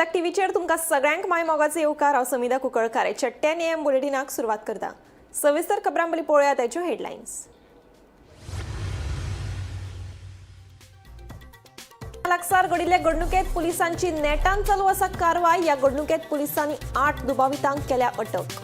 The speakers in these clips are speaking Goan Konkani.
गोमंतक टीव्हीचेर तुमकां सगळ्यांक माय मोगाचो येवकार. हांव समिधा कुंकळकार. 10 AM बुलेटिनाक सुरवात करता. सविस्तर खबरां पयलीं पळोवया ताच्यो हेडलायन्स. लागसार घडिल्ले घडणुकेत पुलिसांची नेटान चालू आसा कारवाय. ह्या घडणुकेत पुलिसांनी 8 दुबावितांक केल्या अटक.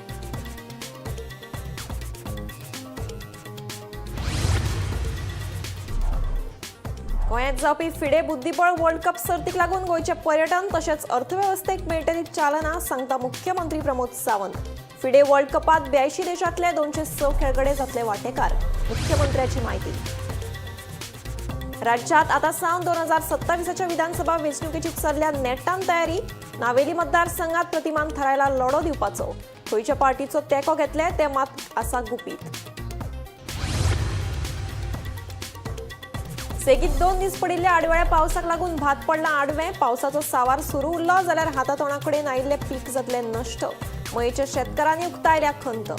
गोंयांत जावपी फिडे बुद्धिबळ वर्ल्ड कप सर्तीक लागून गोंयच्या पर्यटन तशेंच अर्थवेवस्थेक मेळटली चालना, सांगता मुख्यमंत्री प्रमोद सावंत. फिडे वर्ल्ड कपात 82 देशांतले 206 खेळगडे जातले वांटेकार, मुख्यमंत्र्याची माहिती. राज्यात आता सावन 2027च्या विधानसभा वेंचणुकेची चल्ल्या नेटान तयारी. नावेली मतदारसंघात प्रतिमान थरायला लढो दिवपाचो. खंयच्या पार्टीचो तेंको घेतले ते मात आसा गुपीत. सेगीत 2 दीस पडिल्ल्या आडवेळ्या पावसाक लागून भात पडलां आडवें. पावसाचो सावार सुरू उरलो जाल्यार हाता तोंडा कडेन आयिल्लें पीक जातलें नश्ट. मयेच्या शेतकारांनी उक्तायल्या खंत.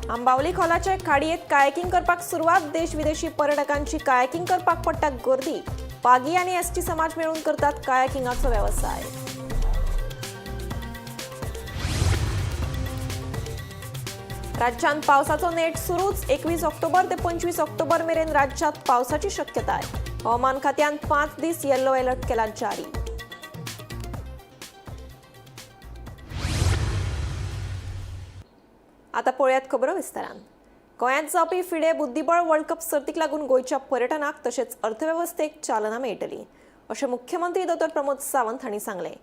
आंबावली खोलाचे खाडयेत कायाकिंग करपाक सुरवात. देश विदेशी पर्यटकांची कायाकिंग करपाक पडटा गर्दी. पागी आनी एसटी समाज मेळून करतात कायाकिंगाचो वेवसाय. राज्यांत पावसाचो नेट सुरूच. 21 ऑक्टोबर ते 25 ऑक्टोबर मेरेन राज्यात पावसाची शक्यताय. हवामान खात्यान 5 दीस येलो अलर्ट केला जारी. आता पळयात खबरो विस्तारान. गोंयांत जावपी फिडे बुद्धिबळ वर्ल्ड कप सर्तीक लागून गोंयच्या पर्यटनाक तशेंच अर्थवेवस्थेक चालना मेळटली, अशें मुख्यमंत्री दोतोर प्रमोद सावंत हांणी सांगलें.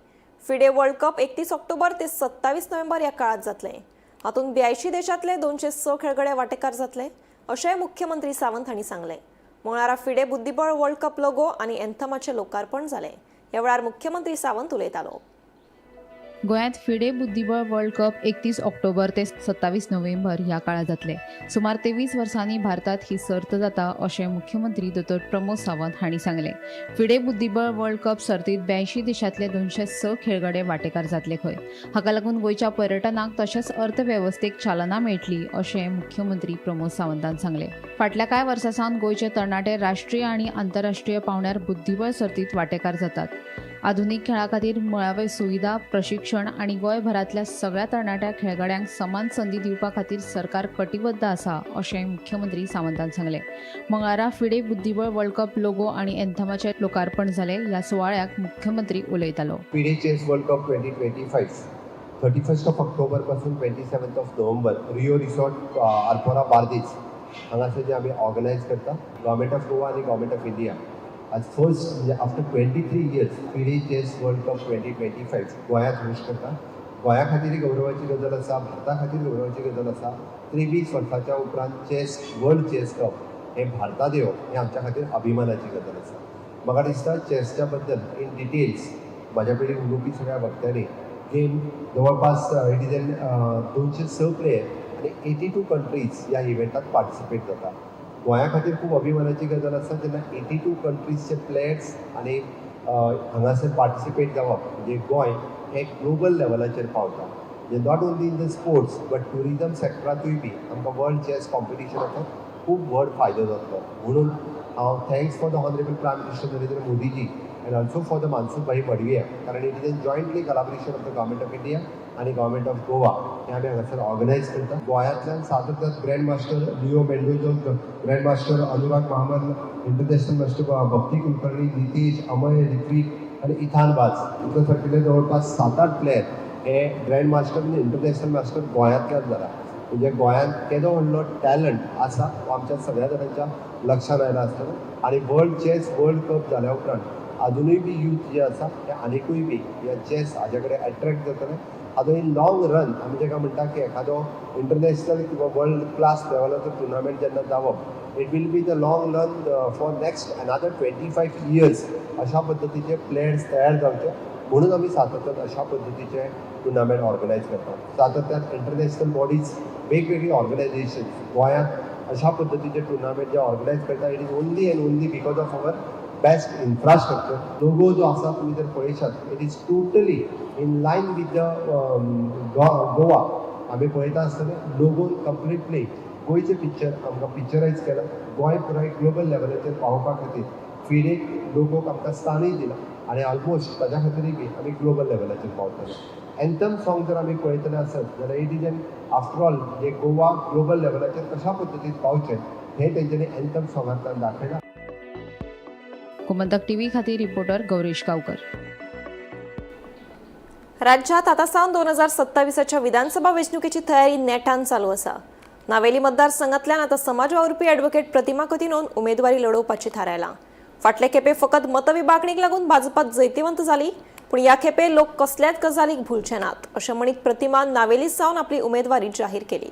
फिडे वर्ल्ड कप 31 ऑक्टोबर ते 27 नोव्हेंबर ह्या काळात जातलें. हातूंत 82 देशांतले 206 खेळगडे वांटेकार जातले, अशेंय मुख्यमंत्री सावंत हांणी सांगलें. मंगळारा फिडे बुद्धिबळ वर्ल्ड कप लोगो आनी एन्थमाचें लोकार्पण जालें. ह्या वेळार मुख्यमंत्री सावंत उलयतालो. गोंयांत फिडे बुद्धिबळ वर्ल्ड कप 31 ऑक्टोबर ते 27 नोव्हेंबर ह्या काळात जातले. सुमार 23 वर्सांनी भारतात ही सर्त जाता, अशें मुख्यमंत्री दोतोर प्रमोद सावंत हांणी सांगलें. फिडे बुद्धिबळ वर्ल्ड कप सर्तीत 82 देशांतले 206 खेळगडे वांटेकार जातले खंय. हाका लागून गोंयच्या पर्यटनाक तशेंच अर्थवेवस्थेक चालना मेळटली, अशें मुख्यमंत्री प्रमोद सावंतान सांगलें. फाटल्या कांय वर्सां सावन गोंयचे तरणाटे राष्ट्रीय आनी आंतरराष्ट्रीय पांवड्यार बुद्धिबळ सर्तीत वांटेकार जातात. आधुनीक खेळा खातीर मुळाव्यो सुविधा, प्रशिक्षण आनी गोंयभरांतल्या सगळ्या तरणाट्या खेळगड्यांक समान संदी दिवपा खातीर सरकार कटिबद्ध आसा, अशें मुख्यमंत्री सावंतान सांगलें. मंगळारा फिडे बुद्धिबळ वर्ल्ड कप लोगो आनी एन्थमाचें लोकार्पण जालें. ह्या सुवाळ्याक मुख्यमंत्री उलयतालो. FIDE Chess World Cup 2025, 31st of October पासून 27th of November, Rio Resort, Arpora, Bardez हांगासर जे आमी ऑर्गनायज करता. गव्हर्मेंट ऑफ गोवा आनी गव्हर्मेंट ऑफ इंडिया आज फर्स्ट म्हणजे after 23 years FIDE Chess World Cup 2025 गोंयांत होस्ट करता. गोंया खातीर गौरवाची गजाल आसा, भारता खातीर गौरवाची गजाल आसा. 23 वर्साच्या उपरांत चॅस वर्ल्ड चॅस कप हें भारतांत येवप हें आमच्या खातीर अभिमानाची गजाल आसा. म्हाका दिसता चॅसच्या बद्दल इन डिटेल्स म्हाज्या पयलीं उलोवपी सगळ्या वक्त्यांनी गेम जवळपास it is N 206 player आनी 82 कंट्रीज ह्या इव्हेंटात पार्टिसिपेट जाता. गोंया खातीर खूब अभिमानाची गजाल आसा जेन्ना 82 कंट्रीजचे प्लेयर्स आनी हांगासर पार्टिसिपेट जावप म्हणजे गोंय हें ग्लोबल लेवलाचेर पावता. म्हणजे not only in the sports but tourism सेक्टरांतूय बी आमकां वर्ल्ड चॅस कॉम्पिटिशनाचो खूब व्हड फायदो जातलो. म्हणून हांव thanks for the honourable Prime Minister Narendra Modiji and also for the Mansukh भाई मडविया, कारण it is an jointly collaboration of the Government of India आनी गव्हर्मेंट ऑफ गोवा हें आमी हांगासर ऑर्गनायज करता. गोंयांतल्यान सातत्यान grand master Leo Mendoza, grand master Anurag Mahamal, international master Bhakti Kulkarni, Nitesh, Amay, Ritwik आनी इथान बाज इतले सारकिल्ले जवळपास 7-8 प्लेयर हे ग्रँड मास्टर आनी इंटरनॅशनल मास्टर गोंयांतल्यान जाला. म्हणजे गोंयांत केदो व्हडलो टॅलंट आसा हो आमच्या सगळ्या जाणांच्या लक्षांत आयला आसतलो. आनी वर्ल्ड चॅस वर्ल्ड कप जाल्या उपरांत आजुनूय बी यूथ जे आसा ते आनिकूय बी ह्या चॅस हाज्या कडेन एट्रेक्ट जातले. हाजो इन लॉंग रन आमी ताका म्हणटा की एखादो इंटरनॅशनल किंवा वर्ल्ड क्लास लेवलाचो टुर्नामेंट जेन्ना जावप, it will be the long run for next another 25 years. अशा पद्दतीचे प्लेयर्स तयार जावचे म्हणून आमी सातत्यान अशा पद्दतीचे टुर्नामेंट ऑर्गनायज करतात. सातत्यान इंटरनॅशनल बॉडीज, वेगवेगळी ऑर्गनायझेशन्स गोंयांत अशा पद्दतीचे टुर्नामेंट जे ऑर्गनायज करता, it is only and only because of our best infrastructure. Logo जो आसा तुमी जर पळयशात, it is totally in line with the Goa. आमी पळयता आसतना लोगोन कंप्लिटली गोंयचें पिक्चर आमकां पिक्चरायज केलां. गोंय पुराय ग्लोबल लेवलाचेर पावोवपा खातीर फिडे लोगोक आमकां स्थानूय दिलां आनी ऑलमोस्ट ताज्या खातीरूय बी आमी ग्लोबल लेवलाचेर पावतले. एन्थम सॉंग जर आमी पळयतले आसत जाल्यार it is an after all J Goa global लेवलाचेर कशा पद्दतीन पावचें हें तेंच्यांनी एन्थम सॉंगांतल्यान दाखयलां. गोमंतक टीव्ही खातीर रिपोर्टर गौरेश गावकर. राज्यात आता सावन 2027च्या विधानसभा वेंचणुकेची तयारी नेटान चालू आसा. नावेली मतदारसंघातल्यान आता समाज वावुरपी ॲडव्होकेट प्रतिमा कुतिन्होन उमेदवारी लढोवपाची थारायला. फाटले खेपे फकत मतविभागणीक लागून भाजपात जैतिवंत जाली, पूण ह्या खेपे लोक कसल्याच गजालीक भुलचे नात अशें म्हणीत प्रतिमान नावेली सावन आपली उमेदवारी जाहीर केली.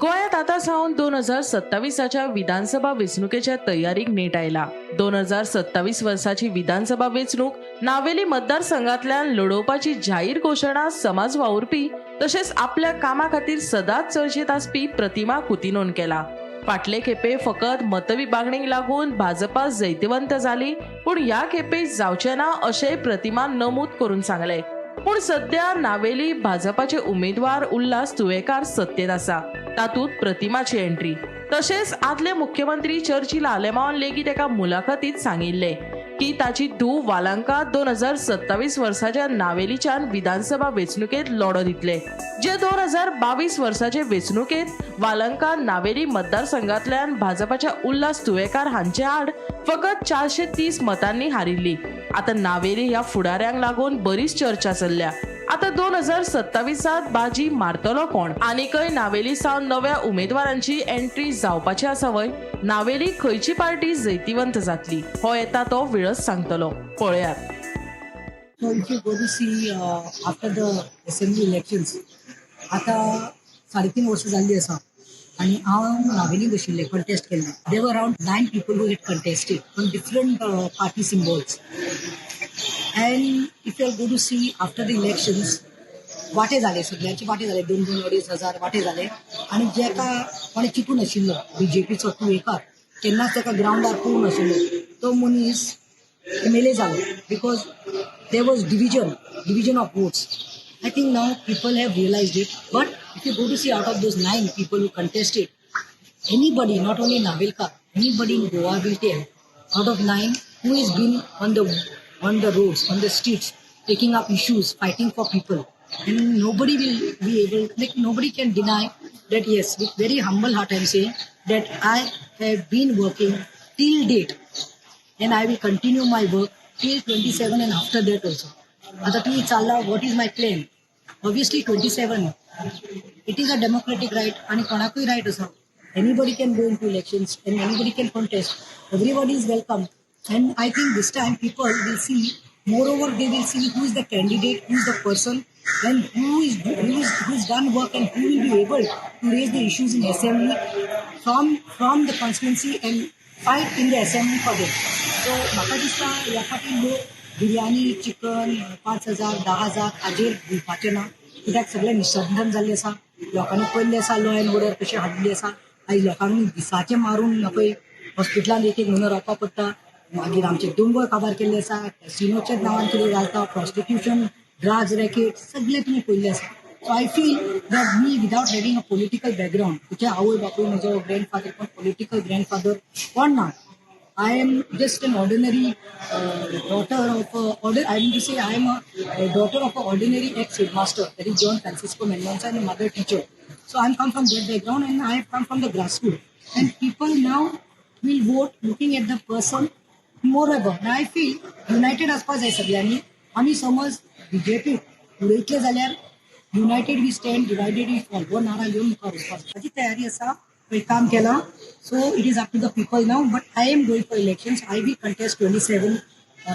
गोंयांत आतां सावन 2027च्या विधानसभा वेंचणुकेच्या तयारीक नेट आयला. 2027 वर्साची विधानसभा वेंचणूक नावेली मतदारसंघातल्यान लढोवपाची जाहीर घोशणा समाज वावुरपी तशेंच आपल्या कामा खातीर सदांच चर्चेत आसपी प्रतिमा कुतिन्होन केला. फाटले खेपे फकत मतविभागणीक लागून भाजपा जैतिवंत जाली, पूण ह्या खेपे जावचें ना अशेंय प्रतिमान नमूद करून सांगलें. पूण सध्या नावेली भाजपाचे उमेदवार उल्हास तुयेंकार सत्तेत आसा, तातूंत प्रतिमाची एंट्री. तशेंच आदले मुख्यमंत्री चर्चिल आलेमांवान लेगीत एका मुलाखतीत सांगिल्लें की ताची धूव वालांका 2027 वर्साच्या नावेलीच्यान विधानसभा वेंचणुकेत लढो दितले, जे 2022 वर्साचे वेंचणुकेत वालंका नावेली मतदारसंघातल्यान भाजपाच्या उल्हास तुयेंकार हांचे आड फकत 430 मतांनी हारिल्ली. आतां नावेली ह्या फुडाऱ्यांक लागून बरीच चर्चा चल्ल्या. आतां 2027 बाजी मारतलो कोण? आनीकय नावेली सावन नव्या उमेदवारांची एंट्री जावपाची आसा व्हय? नावेली खंयची पार्टी जैतिवंत जातली हो येता तो वेळच सांगतलो. पळयात. So if you go to see after the assembly elections, आता 3.5 वर्सां जाल्ली आसा आनी हांव नावेली बशिल्लें कंटेस्ट केल्लें. There were around 9 people who had contested on different party symbols, and if you are go to see after the elections वांटे जाले, सगळ्यांचे वांटे जाले, 2-2 2.5 हजार वांटे जाले आनी जेका कोणें चिंतून नाशिल्लो बीजेपीचो तुयेंकार केन्नाच ताका ग्रावंडार पळोवंक नाशिल्लो तो मनीस एमएलए जालो because there was division of votes. I think now people have realized it. But if you go to see out of those 9 people who contested, anybody, not only Navelkar, anybody in Goa will tell, out of 9, who has been on the roads, on the streets, taking up issues, fighting for people. And nobody will be able, like nobody can deny that yes, with very humble heart I am saying that I have been working till date and I will continue my work till 27 and after that also. आता तुम्ही चालला, what is my claim? Obviously 27, it is a democratic right आणि कोणाकूय रायट आसा. Anybody can go into elections and anybody can contest. Everybody is welcome. And I think this time people will see, moreover they will see who is the candidate, who is the person and who's done work and who will be able to raise the issues in assembly from the constituency and fight in the assembly for them. So म्हाका दिसता ह्या फाटीं लोक बिर्याणी, चिकन, 5,000 10,000 हाजेर दिवपाचें ना, कित्याक सगळें निसंदन जाल्लें आसा. लोकांनी पयल्लें आसा लॉ एंड ऑर्डर कशें हाडिल्ली आसा. आयज लोकांनी दिसाचें मारून पळय हॉस्पिटलान एक एक म्हयनो रावपा पडटा. मागीर आमचे दोंगर काबार केल्ले आसा, कॅसिनोच्या नांवान कितें घालता, प्रॉस्टिट्युशन, ड्रग्स रॅकेट सगळें तुमी पळयल्लें आसा. So I feel that me without having a political background, तुजे आवय बापूय म्हजो ग्रँडफादर कोण पॉलिटिकल ग्रँडफादर कोण ना, I am just an ordinary daughter of order, I mean to say I am a daughter of a ordinary ex headmaster, that is John Francisco Mendonca, and mother teacher. So I am come from that background and I have come from the grassroot, and people now will vote looking at the person. Moreover, I feel united आसपा जाय सगळ्यांनी. आमी समज बीजेपी उडयतले जाल्यार united we stand, divided we fall हो नारा घेवन मुखार वचपाक जाय. ताची तयारी आसा, पळय काम केलां. So it is up to the people now, but I am going for elections. I will contest 27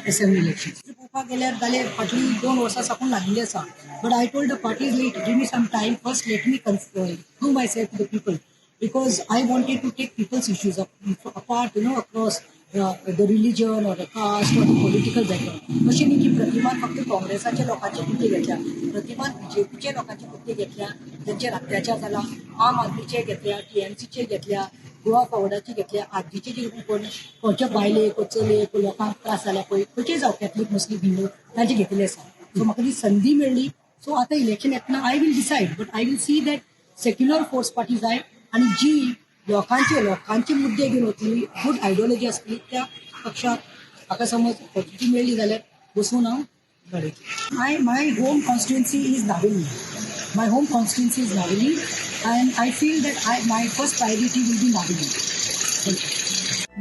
assembly elections. पळोवपाक गेल्यार जाल्यार फाटलीं 2 वर्सां साकून लागिल्ली आसा, but I told the parties, let give me some time first, let me prove myself to the people, because I wanted to take people's issues up, apart, across the religion or the caste or the political background. अशें न्ही की प्रतिमान फक्त काँग्रेसाच्या लोकांचे मुद्दे घेतल्या, प्रतिमान बीजेपीच्या लोकांचे मुद्दे घेतल्या, तांचेर अत्याचार जाला, आम आदमीचे घेतल्या, टीएमसीचे घेतल्या, गोवा फॉवर्डाचे घेतल्या, आजीचे जे कोण खंयच्या बायलेक चलयेक लोकांक त्रास जाल्या पळय, खंयचेय जावं, कॅथलीक, मुस्लीम, हिंदू, तांचे घेतिल्ले आसा. सो म्हाका ती संदी मेळ्ळी. सो आतां इलेक्शन येतना I will decide, but I will see that secular force party जाय आनी जी लोकांचे लोकांचे मुद्दे घेवन वतली, गुड आयडियोलॉजी आसतली त्या पक्षाक म्हाका समज ऑपॉर्च्युनिटी मेळ्ळी जाल्यार बसून हांव लडयतलें. My home constituency is Navelim. My home constituency is Navelim and I feel that I my first priority will be Navelim. Thank you.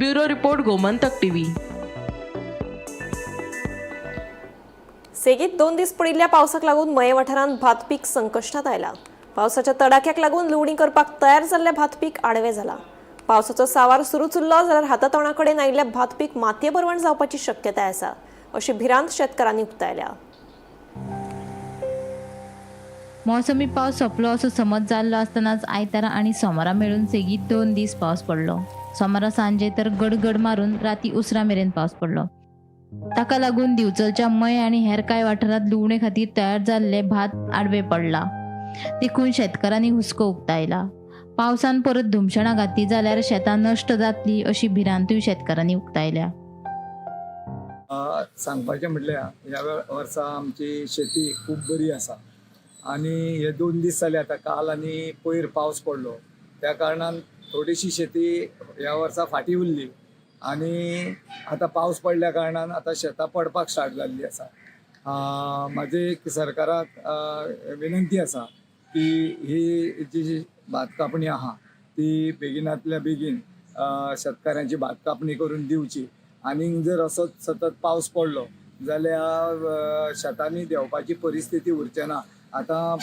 Bureau report, Gomantak TV. सेगीत 2 दीस पडिल्ल्या पावसाक लागून मये वाठारांत भात पीक संकश्टात आयला. पावसाच्या तडाख्याक लागून लुवणी करपाक तयार जाल्लें भात पीक आडवें जाला. पावसाचो सावार सुरूच उरलो जाल्यार हाता तोंडा कडेन आयिल्लें भात पीक मातये भरवण जावपाची शक्यताय आसा अशी भिरांत शेतकारांनी उक्तायल्या. मोसमी पावस सोंपलो असो समज जाल्लो आसतनाच आयतारा आनी सोमारा मेळून सेगीत 2 दीस पावस पडलो. सोमारा सांजे तर गडगड मारून राती उसरा मेरेन पावस पडलो. ताका लागून दिवचलच्या मये आनी हेर कांय वाठारांत लुवणे खातीर तयार जाल्ले भात आडवे पडला. देखून शेतकारांनी हुस्को उक्तायला. पावसान परत धुमशणां घातली जाल्यार शेतां नश्ट जातली अशी भिरांतूय शेतकारांनी उक्तायल्या. सांगपाचें म्हटल्यार ह्या वर्सा आमची शेती खूब बरी आसा आनी हे 2 दीस जाले आतां काल आनी पयर पावस पडलो त्या कारणान थोडीशी शेती ह्या वर्सा फाटीं उरली आनी आतां पावस पडल्या कारणान आतां शेतां पडपाक स्टार्ट जाल्ली आसा. म्हाजी एक सरकाराक विनंती आसा की ही जी भात कापणी आहा ती बेगिनांतल्या बेगीन शेतकाऱ्यांची भात कापणी करून दिवची. आनी जर असोच सतत पावस पडलो जाल्यार शेतांनी देंवपाची परिस्थिती उरचे ना. आतां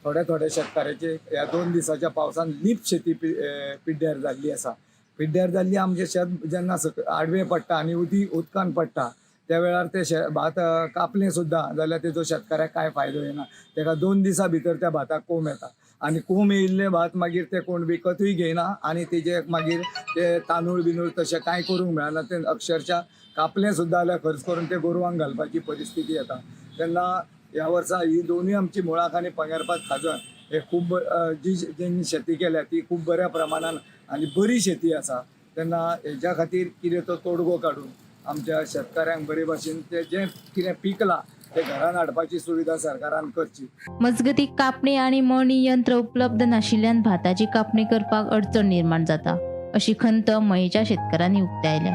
थोड्या थोड्या शेतकाऱ्याचे ह्या 2 दिसाच्या पावसान लीप शेती पिड्ड्यार जाल्ली आसा. पिड्ड्यार जाल्ली आमचें शेत जेन्ना आडवें पडटा आनी उदकान पडटा त्या वेळार ते भात कापलें सुद्दां जाल्यार तेजो शेतकाऱ्याक कांय फायदो येना. तेका 2 दिसां भितर त्या भाताक कोंब येता आनी कोंब येयल्लें भात मागीर ते कोण विकतूय घेयना आनी तेजे मागीर ते तांदूळ बिंदूळ तशें कांय करूंक मेळना. ते अक्षरशा कापलें सुद्दां जाल्यार खर्च करून ते गोरवांक घालपाची परिस्थिती येता. तेन्ना ह्या वर्सा ही दोनूय आमची मुळाक आनी पंगेरपात खाजन हे खूब जी जेंनी शेती केल्या ती खूब बऱ्या प्रमाणान आनी बरी शेती आसा. तेन्ना हेज्या खातीर कितें तो तोडगो काडून आमच्या शेतकाऱ्यांक बरे भाशेन ते जें कितें पिकलां ते घरान हाडपाची सुविधा सरकारान करची. मजगती कापणी आनी मळणी यंत्र उपलब्ध नाशिल्ल्यान भाताची कापणी करपाक अडचण निर्माण जाता अशी खंत मयेच्या शेतकारांनी उक्तायल्या.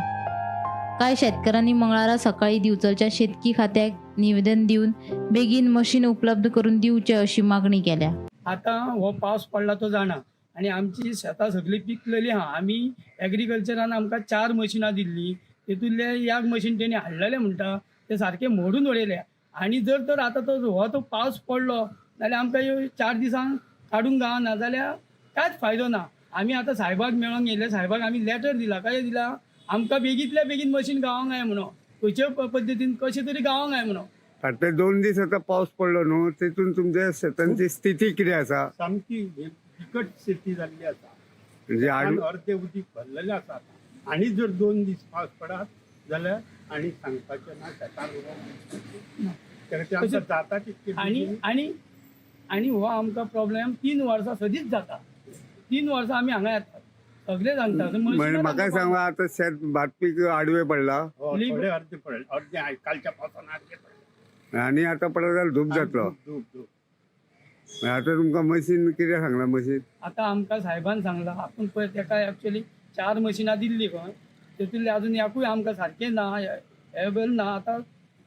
कांय शेतकारांनी मंगळारा सकाळी दिवचलच्या शेतकी खात्याक निवेदन दिवन बेगीन मशीन उपलब्ध करून दिवचें अशी मागणी केल्या. आतां हो पावस पडला तो जाणा आनी आमची शेतां सगळीं पिकलेली आहा. आमी एग्रीकल्चरान आमकां 4 मशिनां दिल्लीं, तेतूंतलें एक मशीन तेणी हाडलेलें म्हणटा तें सारकें मोडून उडयलें. आनी जर तर आतां तो हो तो पावस पडलो जाल्यार आमकां ह्यो 4 दिसांक काडूंक गावना जाल्यार कांयच फायदो ना. आमी आतां सायबाक मेळोंक येयले, सायबाक आमी लेटर दिला. कशें दिला? आमकां बेगींतल्या बेगीन मशीन गावोंक जाय म्हणून, खंयचे पद्दतीन कशें तरी गावोंक जाय म्हणून. फाटले 2 दीस आतां पावस पडलो न्हू, तेतून तुमच्या शेतांची स्थिती कितें आसा? सामकी बिकट स्थिती जाल्ली आसा. म्हणजे अर्धे उदीक भरलेलें आसा. आनी जर 2 दीस पावस पडत जाल्यार आनी सांगपाचें ना, शेतान ते आमकां जाता तितके. आनी आनी आनी हो आमकां प्रॉब्लेम 3 वर्सां सदींच जाता. 3 वर्सां आमी हांगा येतात, सगळे सांगता. म्हाका सांगा आतां शेत भात पीक आडवें पडला थोडे अर्दे पडले, अर्दे कालच्या पावसान अर्दे पडले आनी आतां पडत जाल्यार धूप जातलो. धूप. आतां तुमकां मशीन कितें सांगलां? मशीन आतां आमकां सायबान सांगलां, आपूण पळय तेका एक्चुअली 4 मशिनां दिल्लीं खंय, तेतूंतलें आजून एकूय आमकां सारकें ना, एवेलेबल ना. आतां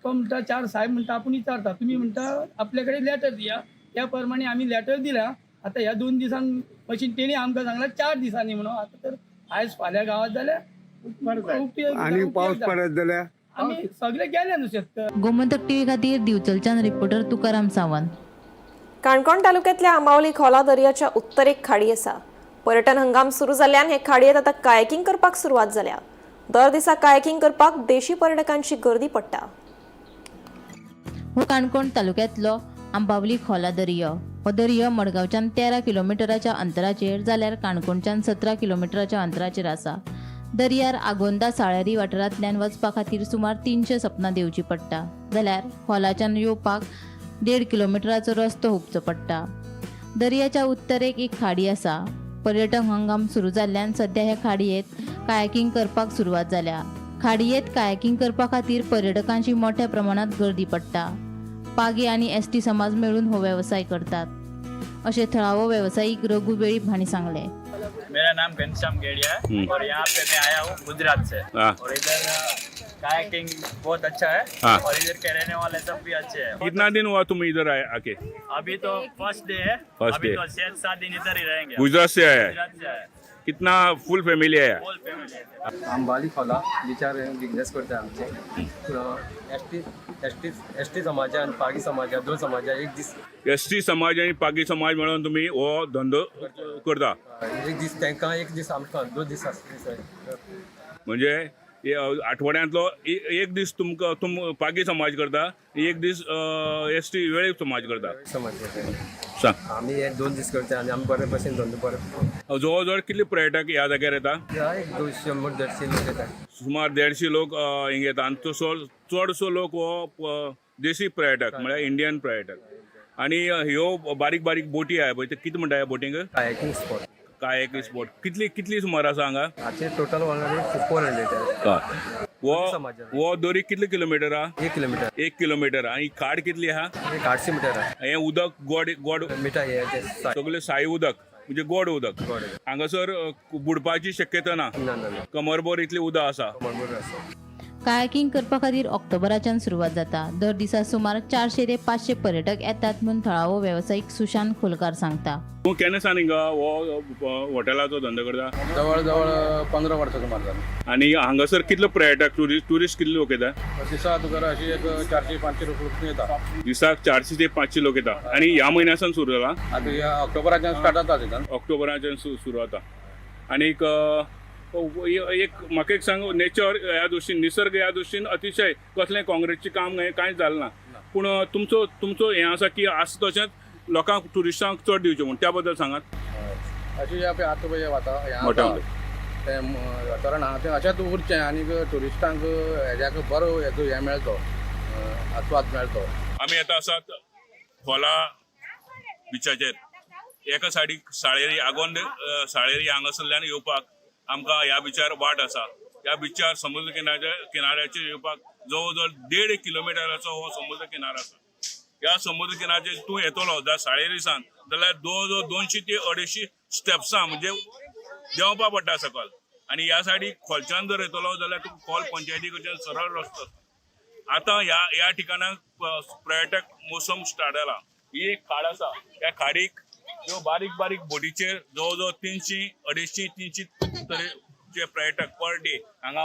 तो म्हणटा 4 सायब म्हणटा आपूण विचारता, तुमी म्हणटा आपले कडेन लेटर दिया, त्या प्रमाणे आमी लेटर दिल्या. आतां ह्या 2 दिसान मशीन तेणी आमकां सांगलां 4 दिसांनी म्हणून. आतां तर आयज फाल्यां गावात जाल्यार आनी पावस पडत जाल्यार आमी सगळे गेले न्हू शेतकार. गोमंतक टीव्ही खातीर दिवचलच्यान रिपोर्टर तुकाराम सावंत. काणकोण तालुक्यातल्या आंबावली खोला दर्याच्या उत्तरेक खाडी आसा. पर्यटन हंगाम सुरू जाल्ल्यान हे खाडयेत आतां कायकिंग करपाक सुरवात जाल्या. दर दिसा कायकिंग करपाक देशी पर्यटकांची गर्दी पडटा. हो काणकोण तालुक्यांतलो आंबावली खोला दर्यो. हो दर्यो मडगांवच्यान 13 किलोमिटराच्या अंतराचेर जाल्यार काणकोणच्यान 17 किलोमिटराच्या अंतराचेर आसा. दर्यार आगोंदा साळेरी वाठारांतल्यान वचपा खातीर सुमार 300 सपनां देंवची पडटा जाल्यार खोलाच्यान येवपाक 1.5 किलोमिटराचो रस्तो हुपचो पडटा. दर्याच्या उत्तरेक एक खाडी आसा. पर्यटक हंगाम सुरू जाल्ल्यान सद्या हे खाडयेंत कायाकिंग करपाक सुरवात जाल्या. खाडयेंत कायाकिंग करपा खातीर पर्यटकांची मोठ्या प्रमाणात गर्दी पडटा. पागी आनी एस टी समाज मेळून हो वेवसाय करतात अशें थळावो वेवसायीक रघु वेळीप हांणी सांगलें. मेरा नाम घनश्याम गेड़िया है और यहाँ पे मैं आया हूँ गुजरात से। और इधर कायाकिंग बहुत अच्छा है। और इधर के रहने वाले सब भी अच्छे हैं। कितना दिन हुआ तुम इधर आए आके? अभी तो फर्स्ट डे है। First अभी day। तो 6-7 दिन इधर ही रहेंगे। गुजरात से आया है? गुजरात से आया। कितना फुल फैमिली आया? फुल फैमिली। आंबाली खोला बिचार बिजनेस करता आमचे एस टी एस टी समाजान पागी समाजा दोन समाजा एक दीस। एस टी समाज आणि पागी समाज म्हणून तुम्ही हो धंदो करता? एक दीस तांकां, एक दीस आमकां, 2 दीस आसता। म्हणजे हे आठवड्यांतलो एक दीस तुमकां तुम पागी समाज करता, एक दीस एस टी वेळीप समाज करता। समाज करता। सांग। आमी हे 2 दीस करता आनी आमी बरे भशेन धंदो बरो। जवळ जवळ कितले पर्यटक ह्या जाग्यार येता? एक 100-150 लोक येता। सुमार 150 लोक हिंगा येता आनी तसो चडसो लोक हो देशी पर्यटक, म्हळ्यार इंडियन पर्यटक। आनी ह्यो बारीक बारीक बोटी आहा पळय, ते कितें म्हणटा ह्या बोटींक? Kayaking spot. Kayaking spot. कितली कितली सुमार आसा हांगा? हाचे टोटल 100, 400। हो। समाजान। हो दोरी कितले किलोमिटर आहा? 1 किलोमिटर। 1 किलोमिटर। आनी खाड कितली आहा? एक 800 मिटर आहा। हें उदक गोड गोड? मिठा हे ते सगळें साई उदक, म्हणजे गोड उदक। गोड। हांगासर बुडपाची शक्यता ना? ना ना ना। कमरभर इतलें उदक आसा। बरोबर आसा। कायाकिंग करपा खातीर ऑक्टोबराच्यान सुरवात जाता. दर दिसा सुमार 400 ते 500 पर्यटक येतात म्हूण थळावो वेवसायीक सुशांत खोलकार सांगता. तूं केन्ना सावन हिंगा हो हॉटेलाचो धंदो करता? जवळ जवळ 15 वर्सां सुमार जाली। आनी हांगासर कितलो पर्यटक, ट्युरिस्ट कितले लोक येता? दिसा तुका अशी एक 400-500 लोक येता। दिसाक 400 ते 500 लोक येता। आनी ह्या म्हयन्या सावन सुरू जाला? आतां ह्या ऑक्टोबराच्यान स्टार्ट जाता सिजन। ऑक्टोबराच्यान सुरू जाता। आनीक एक म्हाका एक सांग, नेचर ह्या दृश्टीन, निसर्ग ह्या दृश्टीन अतिशय कसलें काँग्रेसचें काम हें कांयच जालें ना, पूण तुमचो तुमचो हें आसा की आसा तशेंच लोकांक ट्युरिस्टांक चड दिवचें म्हूण, त्या बद्दल सांगात। अशें ह्या पळय आतां पळय हें मोठ्या आसा तें वातावरण आहा तें अशेंच उरचें आनीक ट्युरिस्टांक हेज्याक बरो हेजो हें मेळचो, आस्वाद मेळचो। आमी आतां आसात खोला बिचाचेर। एका सायडीक साळेरी, आगोंद साळेरी हांगासरल्यान येवपाक आमकां ह्या बिचार वाट आसा। ह्या बिचार समुद्र किनाऱ्याचेर येवपाक जवळ जवळ 1.5 किलोमिटराचो हो समुद्र किनारो आसा। ह्या समुद्र किनाऱ्याचेर तूं येतलो जाल्यार साळेरी सावन जाल्यार जवळ जवळ 200 ते 250 स्टेप्सां म्हणजे देंवपा पडटा सकयल। आनी ह्या सायडीक खोलच्यान जर येतलो जाल्यार तुका खोल पंचायती कडच्यान सरळ रस्तो आसा। आतां ह्या ह्या ठिकाणाक पर्यटक मोसम स्टार्ट जाला। ही एक खाड आसा, ह्या खाडीक ह्यो बारीक बारीक बोटीचेर जवळ जवळ 300, 250, 300 तरेचे पर्यटक पर डे हांगा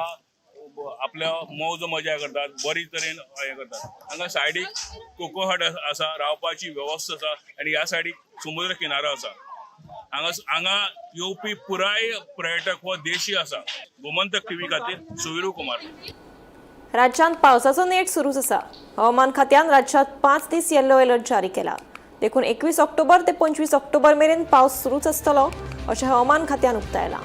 आपल्या मौज मजा करतात, बरी तरेन हें करतात। हांगा सायडीक कोको हट आसा, रावपाची वेवस्था आसा आनी ह्या सायडीक समुद्र किनारो आसा। हांगा हांगा येवपी पुराय पर्यटक हो देशी आसा। गोमंतक टीव्ही खातीर सुवीरू कुमार। राज्यांत पावसाचो नेट सुरूच आसा. हवामान खात्यान राज्यांत 5 दीस येल्लो अलर्ट जारी केला. देखून 21 ऑक्टोबर ते 25 ऑक्टोबर मेरेन पावस सुरूच आसतलो अशें हवामान खात्यान उक्तायलां.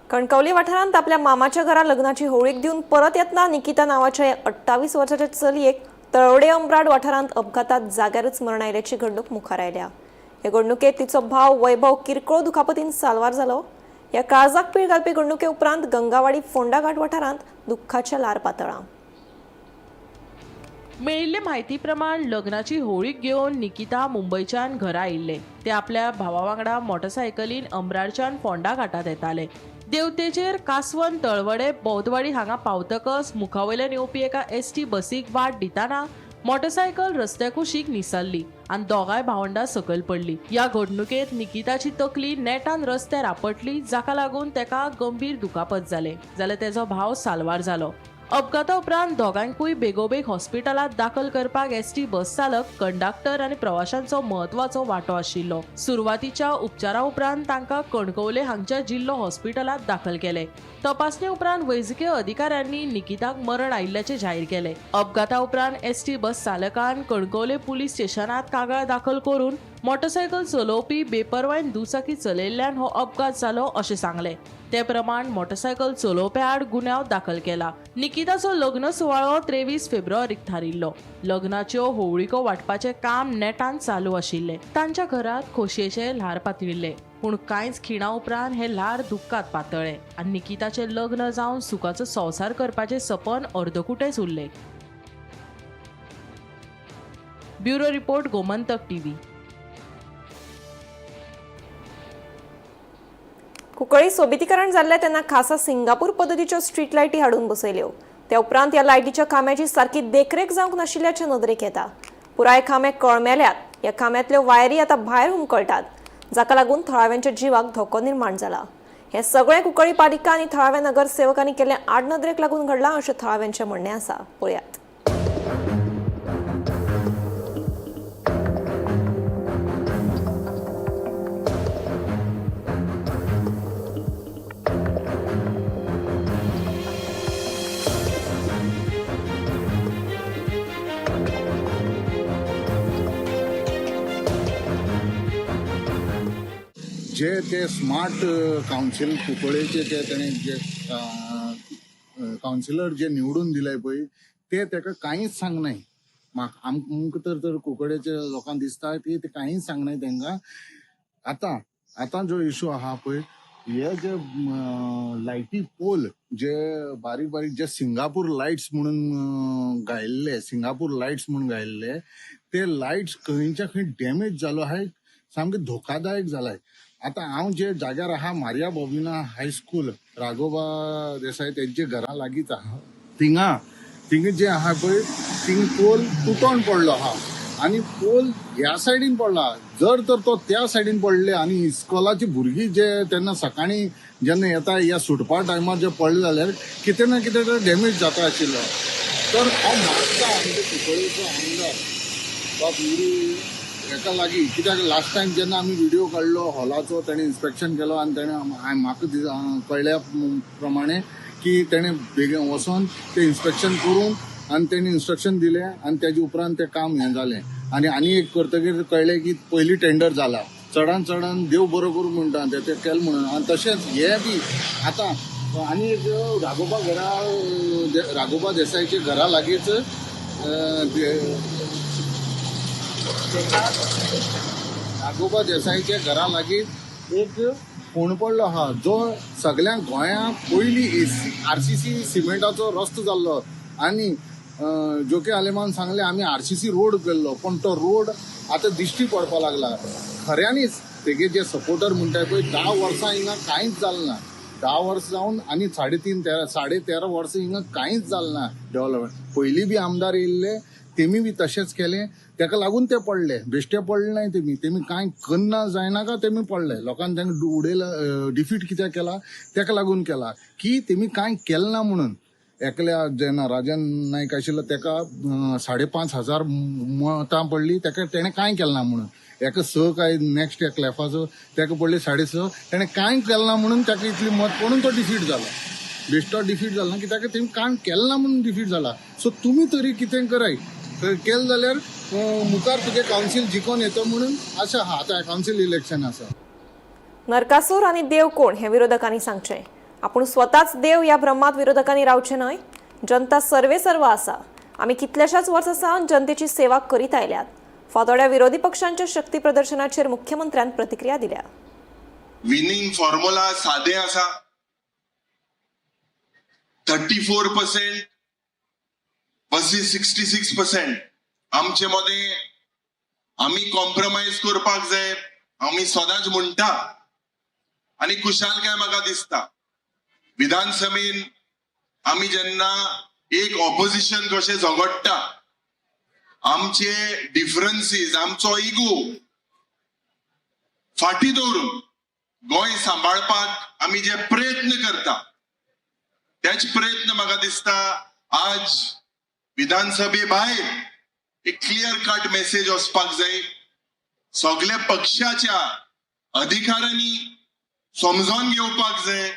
कणकवली वाठारांत आपल्या मामाच्या घरा लग्नाची होळीक दिवन परत येतना निकिता नांवाच्या 28 वर्साच्या चलयेक तळवडे अंब्राड वाठारांत अपघातात जाग्यारच मरण आयिल्ल्याची घडणूक मुखार आयल्या. हे घडणुकेत तिचो भाव वैभव किरकोळ दुखापतीन साल्वार जालो. ह्या काळजाक पीळ घालपी घडणुके उपरांत गंगावाडी फोंडा घाट वाठारांत दुख्खाचें ल्हार पातळ्ळां. मेळिल्ले म्हायती प्रमाण लग्नाची होळीक घेवन निकिता मुंबयच्यान घरा आयिल्लें. ते आपल्या भावा वांगडा मोटरसायकलीन अमराडच्यान फोंडा घाटांत येताले. देवतेचेर कासवन तळवडे बौद्धवाडी हांगा पावतकच मुखावयल्यान येवपी एका एसटी बसीक वाट दितना मोटरसायकल रस्त्या कुशीक निसरली आनी दोगांय भावंडां सकयल पडली. ह्या घडणुकेंत निकिताची तकली नेटान रस्त्यार आपटली, जाका लागून ताका गंभीर दुखापत जालें, जाल्यार तेजो भाव साल्वार जालो. अपघाता उपरांत दोगांकूय बेगोबेग हॉस्पिटलांत दाखल करपाक एसटी बस चालक, कंडक्टर आनी प्रवाशांचो म्हत्वाचो वांटो आशिल्लो. सुरवातीच्या उपचारा उपरांत तांकां कणकवले हांगच्या जिल्लो हॉस्पिटलांत दाखल केले. तपासणी उपरांत वैजकीय अधिकाऱ्यांनी निकिताक मरण आयिल्ल्याचें जाहीर केलें. अपघाता उपरांत एसटी बस चालकान कणकवले पुलीस स्टेशनांत कागाळ दाखल करून मोटरसायकल चलोवपी बेपर्वायन दुचाकी चलयल्ल्यान हो अपघात जालो अशें सांगलें. ते प्रमाण मोटरसायकल चलोवप्या आड गुन्यांव दाखल केला. निकिताचो लग्न सुवाळो 23 फेब्रुवारीक थारिल्लो. लग्नाच्यो होवळिको वांटपाचें काम नेटान चालू आशिल्लें. तांच्या घरांत खोशयेचें ल्हार पातळिल्लें, पूण कांयच खिणा उपरांत हें ल्हार दुख्खात पातळ्ळें आनी निकिताचें लग्न जावन सुखाचो संवसार करपाचें सपन अर्दकुटेंच उरलें. Bureau report, Gomantak TV. Cuncolim सोबितीकरण जाल्लें तेन्ना खासा सिंगापूर पद्दतीच्यो स्ट्रीट लायटी हाडून बसयल्यो. त्या उपरांत ह्या लायटीच्या खांब्याची सारकी देखरेख जावंक नाशिल्ल्याचें नदरेक येता. पुराय खांबे कळमेल्यात. ह्या खांब्यांतल्यो वायरी आतां भायर हुमकळटात, जाका लागून थळाव्यांच्या जिवाक धोको निर्माण जाला. हें सगळें कुंकळी पालिका आनी थळाव्या नगरसेवकांनी केल्ल्या आडनदरेक लागून घडलां अशें थळाव्यांचें म्हणणें आसा. पळयात. जे ते स्मार्ट कावन्सील कुंकळेचे जे तेणे जे कावन्सिलर जे निवडून दिले पळय ते तेका कांयच सांगनाय. म्हाका आमकां तर कुंकळेच्या लोकांक दिसता की ते कांयच सांगनाय तेंकां. आतां आतां जो इशू आहा पळय, हे जे लायटी पोल जे बारीक बारीक जे सिंगापूर लायट्स म्हणून घायल्ले, सिंगापूर लायट्स म्हणून घायल्ले ते लायट्स खंयच्या खंय डॅमेज जालो आहाय, सामकें धोकादायक जालाय. आतां हांव जे जाग्यार आहा, मारिया बॉबिना हायस्कूल राघोबा देसाय तेंच्या घरा लागींच आहा, थिंगा थिंगा जे आहा पळय थिंगा पोल तुटोन पडलो आहा आनी पोल ह्या सायडीन पडला. जर तर तो त्या सायडीन पडले आनी इस्कॉलाची भुरगीं जे तेन्ना सकाळीं जेन्ना येता ह्या सुटपा टायमार जे पडले जाल्यार कितें ना कितें तर डॅमेज जाता आशिल्लो. तर हांव मागता आमच्या कुंकळेचो आमदार बाब युरी हेका लागीं, कित्याक लास्ट टायम जेन्ना आमी व्हिडियो काडलो हॉलाचो तेणें इन्स्पेक्शन केलो आनी तेणें म्हाका कळ्ळ्या प्रमाणे की तेणें बेगीन वचोन तें इन्स्पेक्शन करून आनी तेणें इन्स्ट्रक्शन दिलें आनी तेजे उपरांत तें काम हें जालें. आनी आनी एक करतकीर कळ्ळें की पयलीं टेंडर जाला, चडान चडान देव बरो करूं म्हणटा तें केलें म्हणून. आनी तशेंच हें बी आतां आनी एक राघोबा घरा, राघोबा देसायच्या घरा लागींच राघोबा देसायच्या घरा लागींच एक फोंड पडलो आहा, जो सगळ्या गोंया पयलीं आरसीसी सिमेंटाचो रस्तो जाल्लो आनी जोके आलेमान सांगलें आमी आरसीसी रोड केल्लो, पण तो रोड आतां दिश्टी पडपा लागला. खऱ्यांनीच तेगे जे सपोर्टर म्हणटाय पळय, 10 वर्सां हिंगा कांयच जालें ना. 10 वर्सां जावन आनी 13.5 वर्सां हिंगा कांयच जालें ना डेव्हलपमेंट. पयलीं बी आमदार येयल्ले तेमी बी तशेंच केलें, तेका लागून ते पडले, बेश्टे पडले नाय तेमी, तेमी कांय करना जायना तेमी पडले. लोकांनी तांकां उडयला, डिफीट कित्याक केला तेका लागून केला की तेमी कांय केलें ना म्हणून. एकल्या जेन्ना राजन नायक आशिल्लो तेका 5,500 मतां पडली, तेका तेणें कांय केलें ना म्हणून. एका 6 काय नॅक्स्ट एक लेफाचो तेका पडली 6.5, तेणें कांय केलें ना म्हणून तेका इतली मत पडून तो डिफीट जाला. बेश्टो डिफीट जाला ना कित्याक तेमी कांय केलें ना म्हणून डिफीट जाला. सो तुमी तरी कितें कराय, केलें जाल्यार मुखार तुगे कावन्सील जिखोन येता म्हणून आशा आहा. आतां कावन्सील इलेक्शन आसा. नरकासूर आनी देव कोण हें विरोधकांनी सांगचें. आपूण स्वताच देव ह्या भ्रमात विरोधकांनी रावचें न्हय. जनता सर्वे सर्व आसा. आमी कितल्याशाच वर्सां सावन जनतेची सेवा करीत आयल्यात. फातोड्या विरोधी पक्षांच्या शक्ती प्रदर्शनाचेर मुख्यमंत्र्यान प्रतिक्रिया दिल्या. विनिंग फॉर्म्युला सादे आसा, 34% वर्सीस 66%. आमचे मदें आमी कॉम्प्रोमायज करपाक जाय, आमी सदांच म्हणटा आनी खुशालकाय म्हाका दिसता. विधानसभेन आमी जेन्ना एक ऑपोजिशन कशें झगडटा, आमचे डिफरन्सीस, आमचो इगो फाटी दवरून गोंय सांबाळपाक आमी जे प्रयत्न करता, तेच प्रयत्न म्हाका दिसता आज विधानसभे भायर एक क्लियर कट मेसेज वचपाक जाय. सगल्या पक्षाच्या अधिकाऱ्यांनी समजोन घेवपाक जाय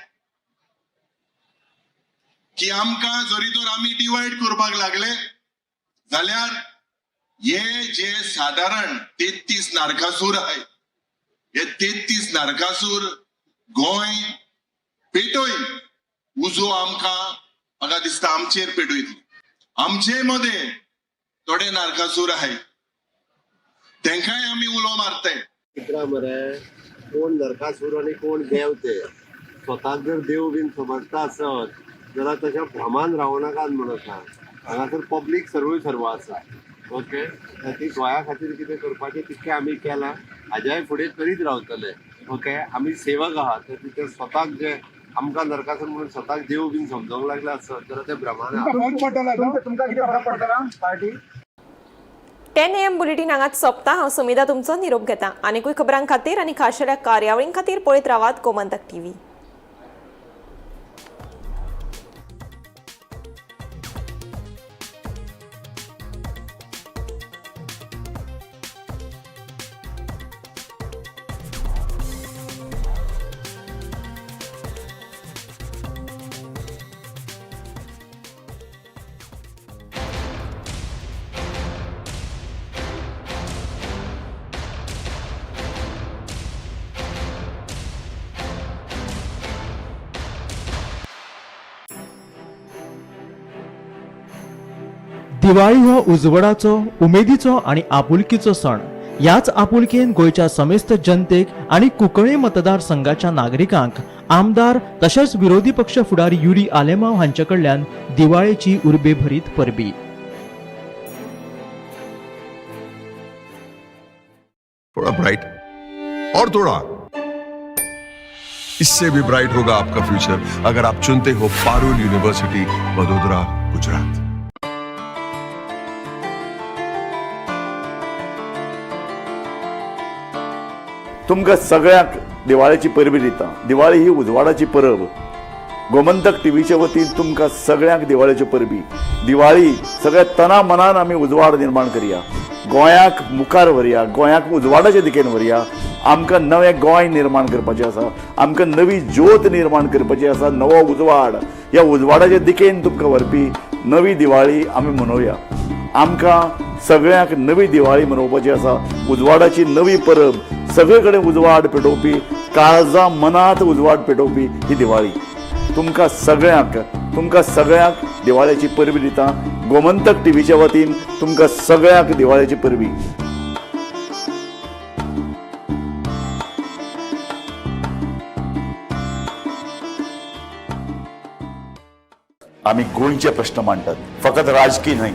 की आमकां जरी तर आमी डिवायड करपाक लागले जाल्यार हे जे सादारण 33 नारकासूर आहे, हे 33 नारकासूर गोंय पेटोय उजो आमकां म्हाका दिसता आमचेर पेटयतली. आमचे मदें थोडे नारकासूर आहे, तेंकांय आमी उलो मारताय. चित्रां मरे कोण नरकासूर आनी कोण देव ते स्वताक जर देव बीन समजता आसत जाल्यार तशें भ्रमान रावं नाकात म्हणून सांग. हांगासर पब्लीक सर्व सर्व आसा. ओके, ती गोंया खातीर कितें करपाचें तितकें आमी केलां, हाज्याय फुडें करीत रावतले. ओके, आमी सेवक आहा, तर तिथे स्वताक जे आमकां नरकासूर म्हणून स्वताक देव बीन समजोंक लागले आसत जाल्यार ते भ्रमान आहा. 10 AM bulletin हांगाच सोंपता. हांव सुमिधा तुमचो निरोप घेता. आनीकूय खबरां खातीर आनी खाशेल्या कार्यावळीं खातीर पळयत रावात गोमंतक टीव्ही. दिवाळी हो उजवाडाचो, उमेदीचो आनी आपुलकीचो सण. ह्याच आपुलकेन गोंयच्या समेस्त जनतेक आनी कुंकळ्ळे मतदारसंघाच्या नागरिकांक आमदार तशेंच विरोधी पक्ष फुडारी युरी आलेमाव हांचे कडल्यान दिवाळेची उर्बे भरीत परबी. थोड़ा ब्राइट और थोड़ा इससे भी ब्राइट होगा आपका फ्यूचर अगर आप चुनते हो पारुल यूनिवर्सिटी, वडोदरा, गुजरात. तुमकां सगळ्यांक दिवाळेची परबी दिता. दिवाळी ही उजवाडाची परब. गोमंतक टीव्हीच्या वतीन तुमकां सगळ्यांक दिवाळेच्यो परबी. दिवाळी सगळ्या तना मनान आमी उजवाड निर्माण करया, गोंयाक मुखार व्हरया, गोंयाक उजवाडाच्या दिकेन व्हरया. आमकां नवें गोंय निर्माण करपाचें आसा, आमकां नवी ज्योत निर्माण करपाची आसा, नवो उजवाड. ह्या उजवाडाच्या दिकेन तुमकां व्हरपी नवी दिवाळी आमी मनोवया. आमकां सगळ्यांक नवी दिवाळी मनोवपाची आसा, उजवाडाची नवी परब, सगळे कडेन उजवाड पेटोवपी, काळजा मनात उजवाड पेटोवपी ही दिवाळी. तुमकां सगळ्यांक दिवाळेची परबी दिता. गोमंतक टीव्हीच्या वतीन तुमकां सगळ्यांक दिवाळेची परबी. आमी गोंयचे प्रश्न मांडटात, फकत राजकीय न्हय.